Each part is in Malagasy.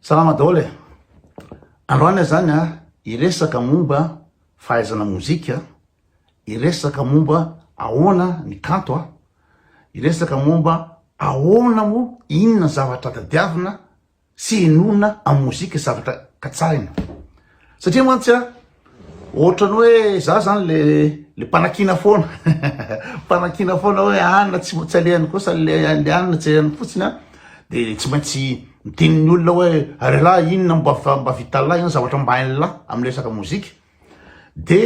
Salama daholo e! Androany aho zany a hiresaka momba fahaizana mozika, hiresaka momba ahoana ny kanto a, hiresaka momba ahoana moa inona ny zavatra tadiavina sy henoina amin'ny mozika zavatra katsahina. Satria mantsy a ohatran'ny hoe za zany le le mpanakiana foana mpanakiana foana hoe anina tsy tsy alehany kosa le le anina tsy alehany fotsiny a de tsy maintsy miteny ny olona hoe ary lahy inona mba mba vitan'lahy iny zavatra mba hain'lahy amin'ny resaka mozika de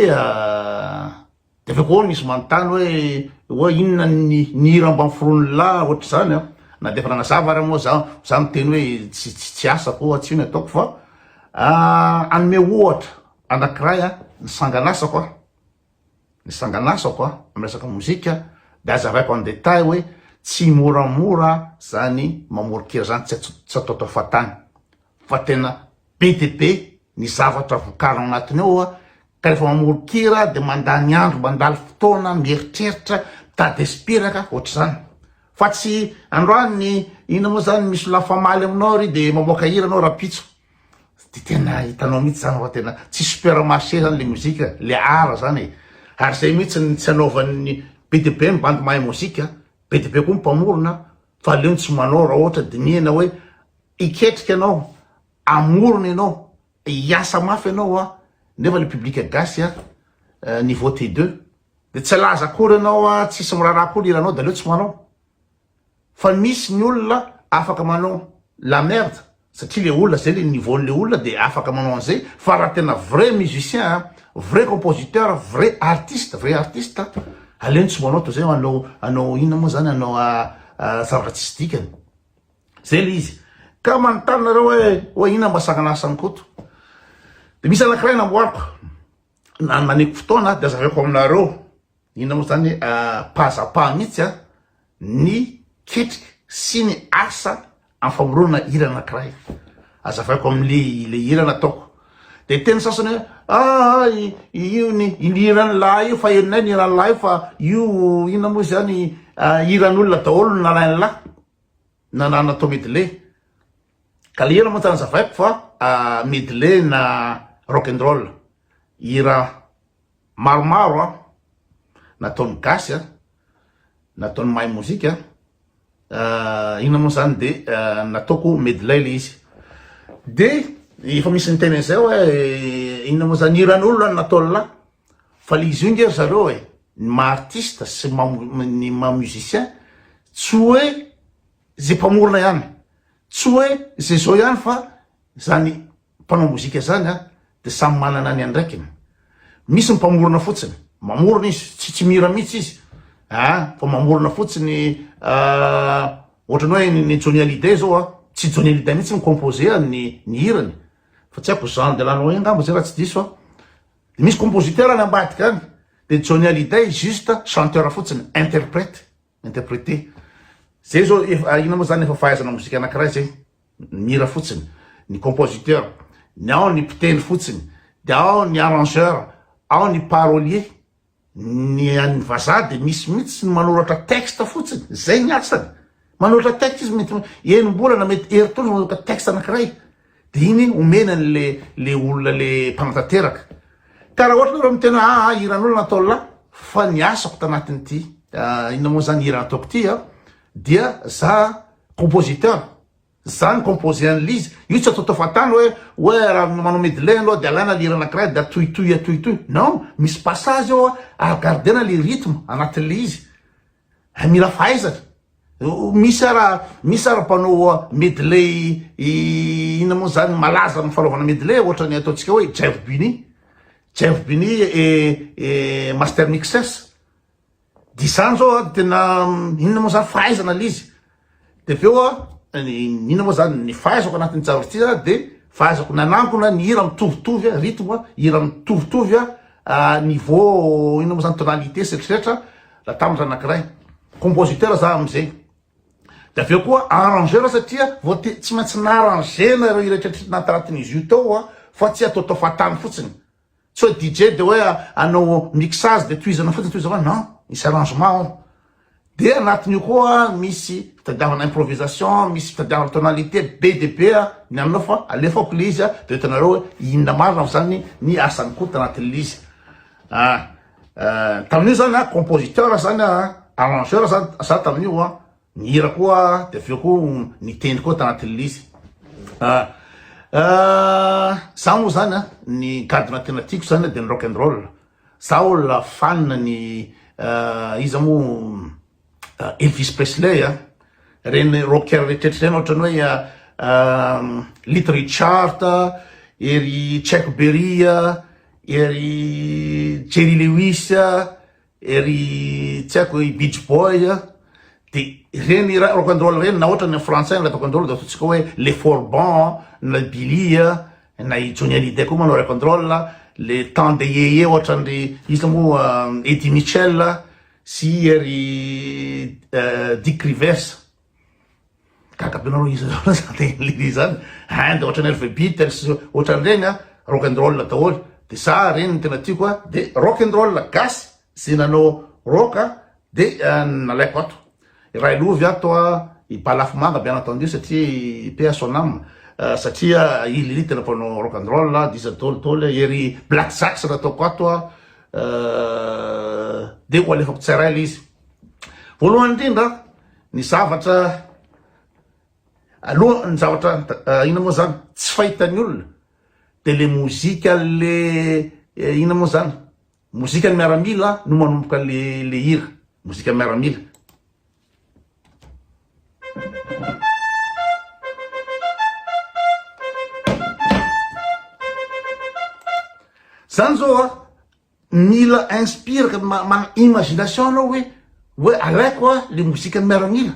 De avy eo koa misy manontany hoe hoe inona ny ny hira mba noforonin'lah ohatr'izany an, na dia efa nanazava ary moa za za miteny hoe tsy tsy tsy asako tsy io ny ataoko fa hanome ohatra anakiray an ny sangan'asako an, ny sangan'asako an amin'ny resaka mozika de hazavaiko en détail hoe tsy moramora zany mamoron-kira zany tsy tsy ataotao fahatany fa tena be dia be ny zavatra vokarina ao anatiny ao a, ka rehefa mamoron-kira dia mandany andro, mandalo fotoana, mieritreritra, mitady espiraka, ohatr'izany. Fa tsy androany ny inona moa zany misy olona mifamaly aminao ry dia mamoaka hira anao rahampitso. Dia tena hitanao mihitsy zany fa tena tsy supermarché zany le mozika, le art zany e. Ary zay mihitsy ny tsy anaovan'ny be dia be ny bandy mahay mozika, be dia be koa ny mpamorona, fa aleony tsy manao raha ohatra dinihana hoe Hiketrika ianao, hamorona ianao, hiasa mafy ianao a, nefa le public gasy a niveau T2 de tsy alaza akory ianao a, tsisy miraharaha akory hiranao de aleo tsy manao. Fa misy ny olona afaka manao la merde satria le olona zay le niveau n'le olona de afaka manao an'izay fa raha tena vrai musicien a, vrai compositeur, vrai artiste, vrai artiste aleony tsy manao toy zay hanao hanao inona moa zany hanao zavatra tsisy dikany. Zay le izy. Ka manontany nareo hoe hoe inona mba sangan'asan'i Koto. De misy anankiray namboariko na naneko fotoana de azavaiko aminareo inona moa zany pas à pas mihitsy a ny ketrika sy ny asa amin'ny famoronana hira anankiray. Azavaiko amle le hira nataoko. De teny sasany hoe ah io ny ny hiran'ny lahy io fa henonay ny hiran'ny lahy io fa io inona moa zany hiran'olona daholo no nalain'ny lahy. Na natao medley. Ka le hira moa tsy nazavaiko fa medley na rock and roll. Hira maromaro an, nataon'ny gasy an, nataon'ny mahay mozika an, inona moa zany de nataoko medley le izy. De efa misy niteny an'izay hoe inona moa zany hiran'olona no nataon'lah. Fa le izy io nge ry zareo e, ny maha artiste sy ny maha musicien tsy hoe ze mpamorona ihany, tsy hoe ze zao ihany fa zany mpanao mozika zany a de samy manana ny andraikiny. Misy ny mpamorona fotsiny, mamorona izy, tsy tsy mihira mihitsy izy a, fa mamorona fotsiny ohatran'ny hoe ny Johnny Hallyday zao a, tsy Johnny Hallyday mihitsy mi-composer ny ny hirany fa tsy haiko Jean Delanoë angamba zay raha tsy diso aho. De misy compositeur any ambadika any, de Johnny Hallyday juste chanteur fotsiny, interprète, interpreter. Zay zao efa inona moa zany efa fahaizana mozika anakiray zay, mihira fotsiny, ny compositeur, ny ao ny mpitendry fotsiny, de ao ny arrangeur, ao ny parolier. Ny an'ny vazaha dia misy mihitsy ny manoratra texte fotsiny, zay ny asany. Manoratra texte izy mety enim-bolana, mety herintaona izy manoratra texte anankiray. De iny omena an'le le olona le mpanatanteraka. Ka raha ohatra nareo miteny hoe aa hiran'olona natao lahy, fa ny asako tanatin'ity inona moa zany hira nataoko ity a, dia za compositeur. Za ni composer an'le izy, io tsy ataotao fahatany hoe hoe raha manao medley aloha de alaina le hira anakiray de atohitohy atohitohy, non, misy passage ao a gardena le rythme anatin'le izy, hay mila fahaizana, misy ara misy ara mpanao medley inona moa zany malaza amin'ny fanaovana medley ohatran'ny ataontsika hoe Jeff Bunny, Jeff Bunny et et Master Mixes. De izany zao a tena inona moa zany fahaizana le izy de avy eo a inona moa zany ny fahaizako anatin'ny zavatra ty a de fahaizako nanangona ny hira mitovitovy a rythme hira mitovitovy a niveau inona moa zany tonalité sy etretra raha tambatra anakiray compositeur za amizay de avy eo koa arrangeur satria vao te tsy maintsy narangena ireo hira retraretra tanatin'izy io tao a fa tsy ataotao fahatany fotsiny Tsy hoe DJ de hoe hanao mixage de tohizana fotsiny tohizana fotsiny, non, misy arrangement ao. De anatin'io koa misy fitadiavana improvisation, misy fitadiavana tonalité be dia be ny aminao fa alefako le izy de hitanareo hoe inona marina zany ny asan'i Koto anatin'le izy. Ah, tamin'io zany a compositeur zany a, arrangeur zany za tamin'io a, nihira koa de avy eo koa nitendry koa tanatin'le izy. Ah, za moa zany a ny gadona tena tiako zany de ny rock and roll. Za olona fan ny iza moa Elvis Presley a, reny rocker rehetrretra reny ohatrany hoe Little Richard, ery Chuck Berry, ery Jerry Lewis, ery tsy haiko i Beach Boy, de reny rock and roll reny na ohatra ny frantsay ny rock and roll de ataontsika hoe les Forbans na Billy Na i Johnny Hallyday koa manao rock and roll, le temps de yeye ohatran'ry iza moa Eddie Mitchell sy ry Dick Rivers. Gaga be nareo iza zao zany lily zany. Hein de ohatran'ny Hervé Beatles ohatran'ireny a, rock and roll daholo. De za reny no tena tiako a, de rock and roll gasy ze nanao rock de nalaiko ato. I Railovy ato a, i Balafomanga bien entendu satria paix à son âme, satria i Lily tena mpanao rock and roll, disa dôly dôly, ery Black Jacks nataoko ato a, de ho alefako tsirairay le izy. Voalohany indrindra ny zavatra aloha ny zavatra inona moa zany tsy fahitan'ny olona de le mozika le inona moa zany Mozika ny miaramila no manomboka le le hira, mozika miaramila. Zany zao a, mila inspire manana imagination anao hoe hoe alaiko a le mozika ny miaramila.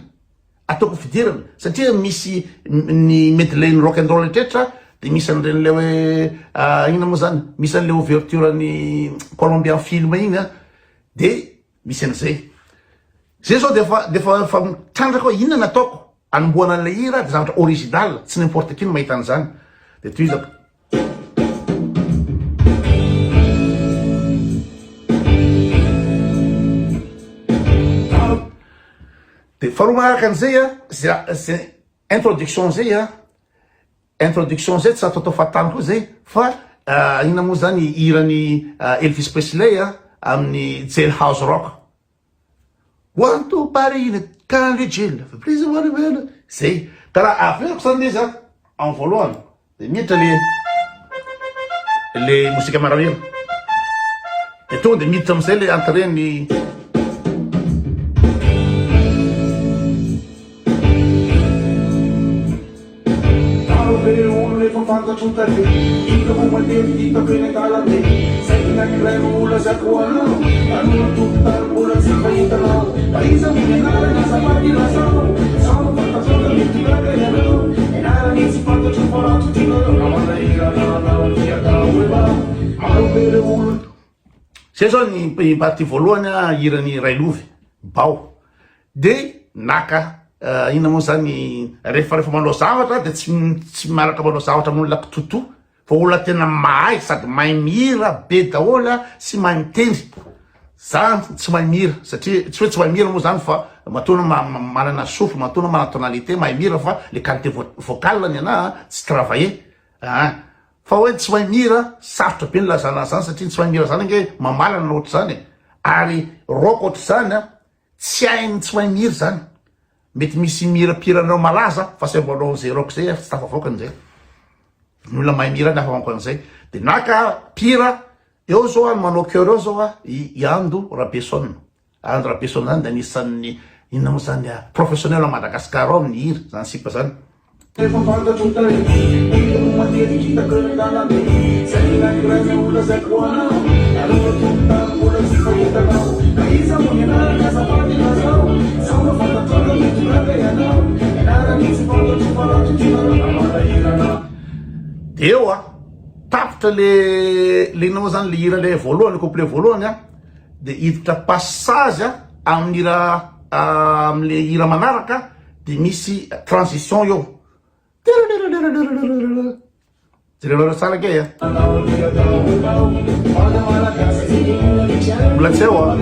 Ataoko fidirana satria misy ny medley ny rock and roll rehetra de misy an'ireny le hoe inona moa zany misy an'le ouverture ny Colombian film iny a de misy an'izay zay zao de efa de efa efa mitrandraka hoe inona ny ataoko anombohana an'le hira de zavatra original tsy n'importe qui no mahita an'izany de tohizako. De faharoa manaraka an'izay a, zay zay introduction zay a, introduction zay tsy ataotao fahatany koa zay fa inona moa zany hiran'i Elvis Presley a amin'ny Jailhouse Rock. One to party in a country jail, please one well. Zay. Ka raha averiko zany le izy a, amin'ny voalohany de miditra le le mozika miaramila. De tonga de miditra amizay le entrée ny Maro be ireo olona efa fantatro tarehy Hitako matetika hitako eny an-dalambe Saingy ny anankiray no holazaiko anao Alohan'ny tompon-tany mbola tsy fahitanao Fa iza moa ny anarany azafady ilazao Sao mba fantatrao ka mety ho gaga ianao Ny anarany tsy fantatro fa raha todianareo Raha manahirana anao ny atao hoe mba Maro be ireo olona Zay zao ny partie voalohany a, hiran'i Railovy, Bao. De naka inona moa zany rehefa rehefa manao zavatra de tsy tsy miaraka manao zavatra amin'olona kitotoa fa olona tena mahay sady mahay mihira be daholo a sy mahay mitendry za tsy mahay mihira satria tsy hoe tsy mahay mihira moa zany fa matoa anao manana souffle matoa anao manana tonalité mahay mihira fa le qualité vocale ny anah tsy travailler ah fa hoe tsy mahay mihira sarotra be ny lazana an'zany satria ny tsy mahay mihira zany ange mamalana ohatr'izany e ary rock ohatr'izany a Tsy hain'ny tsy mahay mihira izany. Mety misy mihira mpihiranareo malaza fa asaivo manao an'izay rock izay fa tsy tafavoaka an'izay. Ny olona mahay mihira ny hafa manko an'izay. Dia naka mpihira eo zao an manao chœur eo zao an i Ando Rabeson. Ando Rabeson zany dia anisan'ny inona moa zany professionnel ao Madagascar ao amin'ny hira zany sipa zany. Efa fantatro tarehy Hitako matetika hitako eny an-dalambe Saingy anankiray no holazaiko anao Aloha tompon-tany mbola tsy fahitanao Ka iza moa ny anarany azafady ilazao Sao mba fantatrao ka mety ho gaga ianao Ny anarany tsy fantatro fa raha todianareo Raha manahirana De eo a, tapitra le le inona moa zany le hira le voalohany le couplet voalohany a, de hiditra passage a amin'ny hira amle hira manaraka de misy transition eo. Jerenareo tsara ange a. Mbola tsy eo a.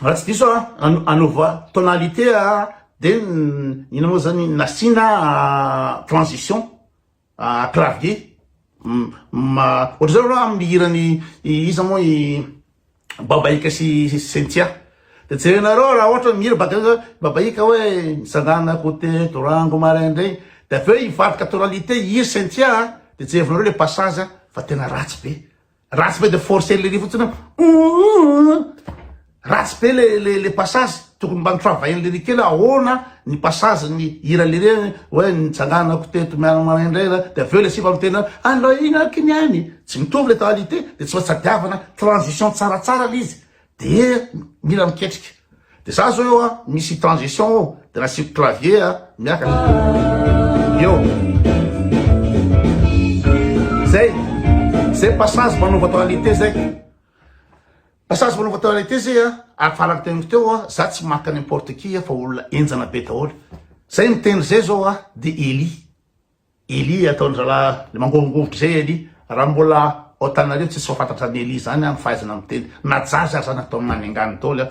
Raha tsy diso a, hanova tonalité a, de inona moa zany nasiana transition clavier. Ohatran'izay aloha amin'ny hiran'i iza moa i Babaika sy Cynthia. De jerenareo raha ohatra mihira baka Babaika hoe nitsanganako teto rango maraindray, de avy eo hivadika tonalité hihira Cynthia, de jerevinareo le passage fa tena ratsy be. Ratsy be de forcer le ry fotsiny hoe ratsy be le le le passage tokony mba ni-travailler le ry kely ahoana ny passage ny hira le ry hoe nitsanganako teto miara maraindray de avy eo le sipa miteny hoe aloinako ny any tsy mitovy le tonalité de tsy maintsy tadiavana transition tsaratsara le izy de mila miketrika de za zao eo a misy transition ao de nasiako clavier a miakatra eo zay zay passage manova tonalité zay passage manova tonalité zay a ary farany teniko teo a za tsy maka n'importe qui fa olona enjana be daholo zay mitendry zay zao a de Elie Elie ataon zalahy le mangovingovitra zay Elie raha mbola ao Antananarivo tsisy fafantatra an'i Elie zany an fahaizana miteny na jazz aza nataony nanengany daholo an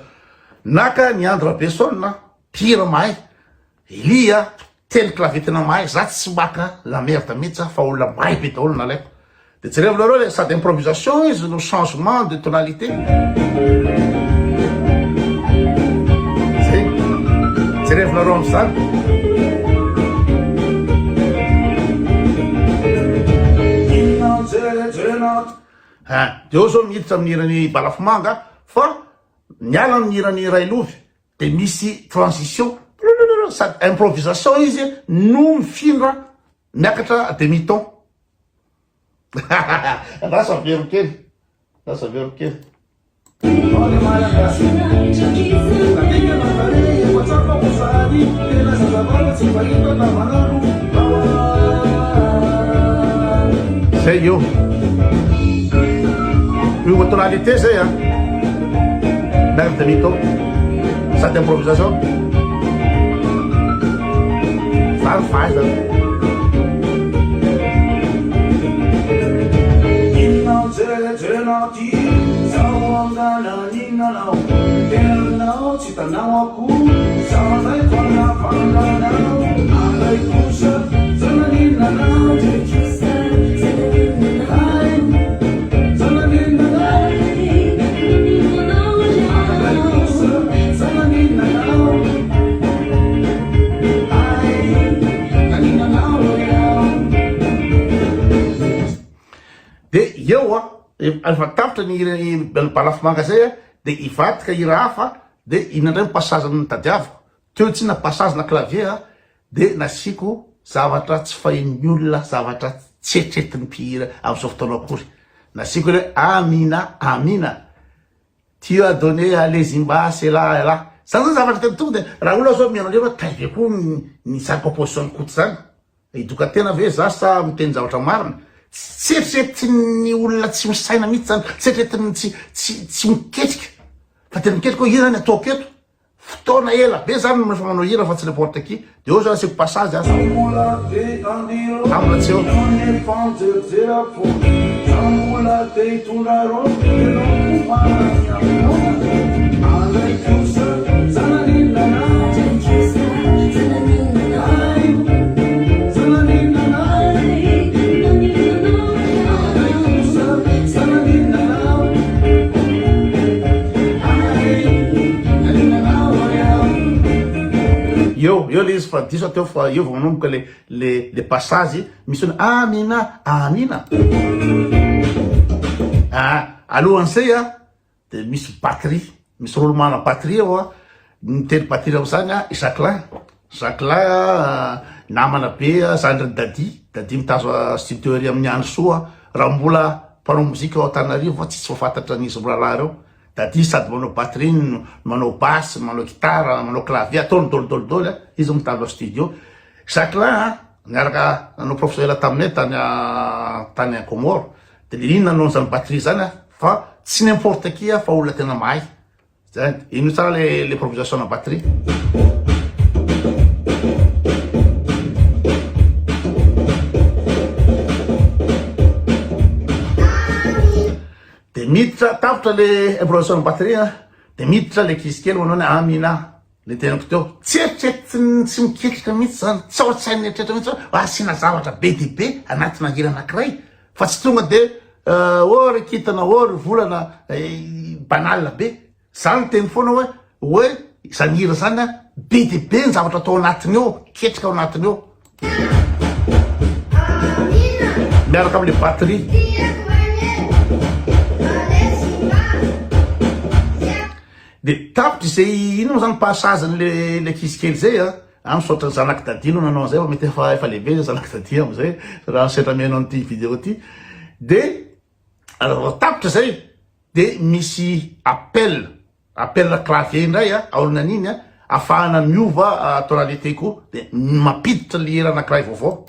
naka ny Andry Rabeson mpihira mahay Elie a teny clavier tena mahay za tsy maka la merde mihitsy fa olona mahay be daholo nalaiko De jerevo nareo le sady improvisation izy no changement de tonalité. Zay. Jerevo nareo amizany. Ah, de eo zao miditra amin'ny hiran'i Balafomanga fa miala amin'ny hiran'i Railovy de misy transition sady improvisation izy no mifindra miakatra demi ton. Lasa vero kely. Lasa vero kely. Zay io. Io tonalité zay a. Merde de mytho. Sady improvisation. Zany fahaizana. De eo a, efa tapitra ny hira balafomanga zay a, de hivadika hira hafa, de inona indray ny passage notadiaviko, teo tsy na passage na clavier a, de nasiako zavatra tsy fahin'ny olona, zavatra tsy eritreretin'ny mpihira amin'izao fotoana akory, nasiako hoe Amina Amina. Tu as donné à Lezimba cela et là. Zany zany zavatra tena tonga de raha olona zao mihaino an'ireo tay be koa ny zany composition ny Koto zany. Hidoka tena ve za sa miteny zavatra marina? Tsy eritreretin'ny olona tsy misaina mihitsy zany, tsy eritreretin'ny tsy tsy tsy miketrika fa tena miketrika hoe inona ny ataoko eto. Fotoana ela be zany no efa manao hira fa tsy n'importe qui. De eo zany asiako passage aza. Tambina tsy eo. Eo, eo le izy fa diso aho teo fa eo vao manomboka le le le passage misy hoe amina amina. Ah, alohan'izay a de misy batterie, misy roulement na batterie ao a, mitendry batterie amin'izany a i Jacquelin, Jacquelin a namana be a, zandrin'i Dadi, Dadi mitazo studio ery amin'ny Andry Soa, raha mbola mpanao mozika ao Antananarivo fa tsisy mahafantatra an'izy mirahalahy ireo. Dadi sady manao batterie no manao basse, manao guitare, manao clavier, ataony dôly dôly dôly a, izy mitazona studio. Jacquelin a, niaraka nanao professionnel taminay tany tany Comores, de le iny nanao an'izany batterie zany a, fa tsy n'importe qui a fa olona tena mahay. Zay, ino tsara le l'improvisation na batterie. De miditra tapitra le improvisation na batterie a, de miditra le ankizy kely manao ny amina le tenako teo. Tsy eritreretiny tsy miketrika mihitsy zany, tsy ao an-tsain'ny eritreritra mihitsy hoe asiana zavatra be dia be anatina hira anankiray fa tsy tonga de oh ry kintana, oh ry volana, banal be. Za niteny foana hoe hoe zany hira zany a be dia be ny zavatra atao anatiny ao, ketrika ao anatiny ao. Miaraka amle batterie. De tapitra izay ino moa zany passage n'le le ankizy kely zay a, a misaotra ny zanak'i Daddy no nanao an'izay fa mety efa efa lehibe zay zanak'i Daddy am'zay raha sendra mihaino an'ity vidéo ty. De raha tapitra zay de misy appel, appel clavier indray a, aorinan'iny a, afahana miova tonalité koa de mampiditra le hira anakiray vaovao.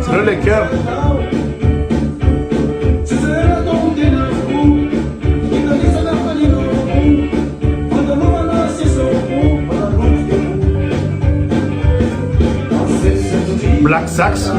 Jereo le chœur. Black Sax.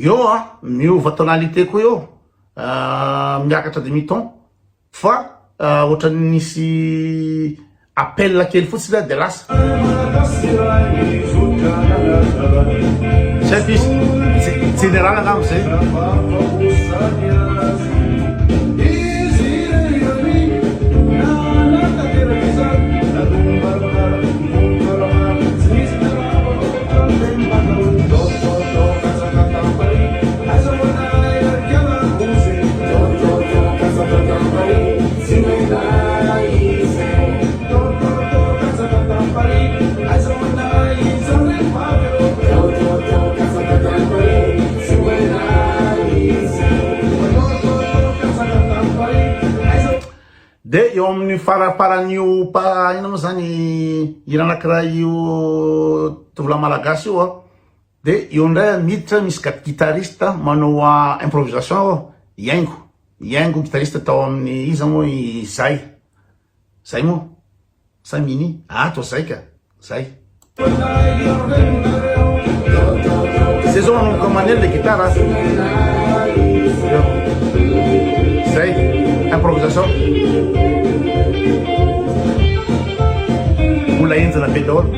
Eo a, miova tonalité koa eo, miakatra demi ton fa ohatran'ny nisy appel kely fotsiny a de lasa. Zay ty izy, général angamba zay. De eo amin'ny faraparan'io pa inona moa zany hira anankiray io tovolahy malagasy io a de eo indray miditra misy guitariste manao improvisation ao, Iaingo, Iaingo guitariste tao amin'ny iza moa i Zay, Zay moa sa Mini? Ah toa Zay ka, Zay. Zay zao manomboka maneno le gitara. Zay, improvisation. Mbola henjana be daholo.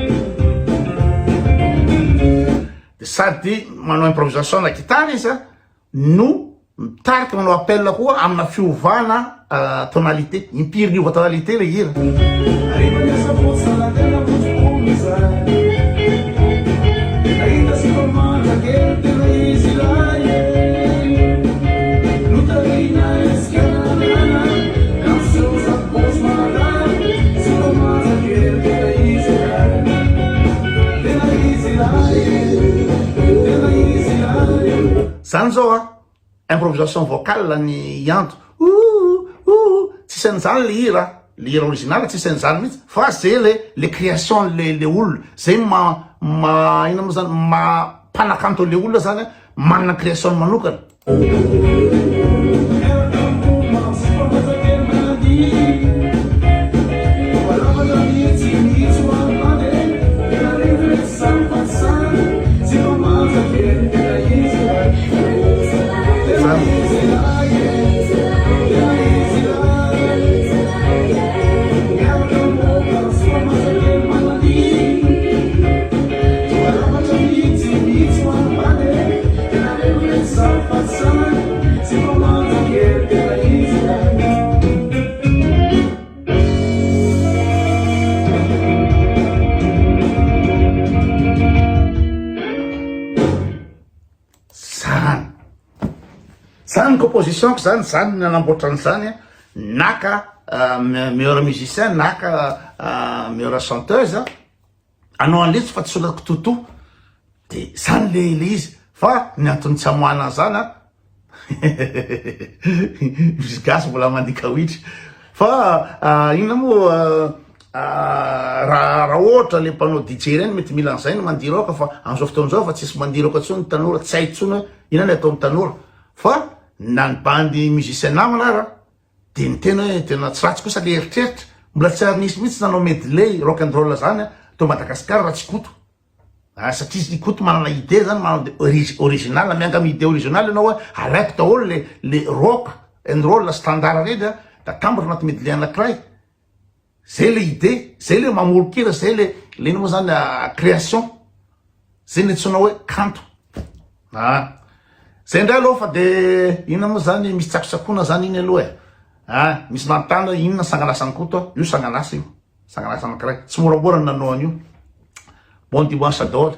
De sady manao improvisation na gitara izy no mitarika manao appel koa amina fiovana tonalité, impiry niova tonalité le hira. Zany zao a, improvisation vocale ny Ianto, ouh ouh, tsisy an'izany le hira, le hira original tsisy an'izany mihitsy fa zay le le création le le olona, zay ma ma inona moa zany ma mpanakanto le olona zany manana création manokana. Zany ny composition-ko zany, zany ny nanamboatra an'izany a, naka meilleur musicien, naka meilleure chanteuse hanao an'ilay fa tsy olona kitotoa, de zany le le izy, fa ny antony tsy amoahana an'izany an, misy gasy mbola mandihy kawitry, fa inona moa raha raha ohatra le mpanao DJ reny mety mila an'izay ny mandihy rock fa am'izao fotoana izao efa tsisy mandihy rock intsony ny tanora, tsy hay intsony hoe inona ny ataon'ny tanora, fa na ny bandy musicien namana ara de ny tena hoe tena tsy ratsy kosa le eritreritra, mbola tsy ary nisy mihitsy nanao medley rock and roll zany tao Madagascar raha tsy Koto. Ah satria i Koto manana idée zany manao de original mianga am idée original ianao hoe alaiko daholo le le rock and roll standard reny a da atambatra anaty medley anakiray zay le idée zay le mamoron-kira zay le le ino moa zany création zay ny antsoina hoe kanto ah zay indray aloha fa de inona moa zany misy tsakotsakoana zany iny aloha e ah misy manontany hoe inona sanganasan'i Koto a io sanganasa io Sanganasa anakiray. Tsy moramora ny nanao an'io. Bon dimanche daholo.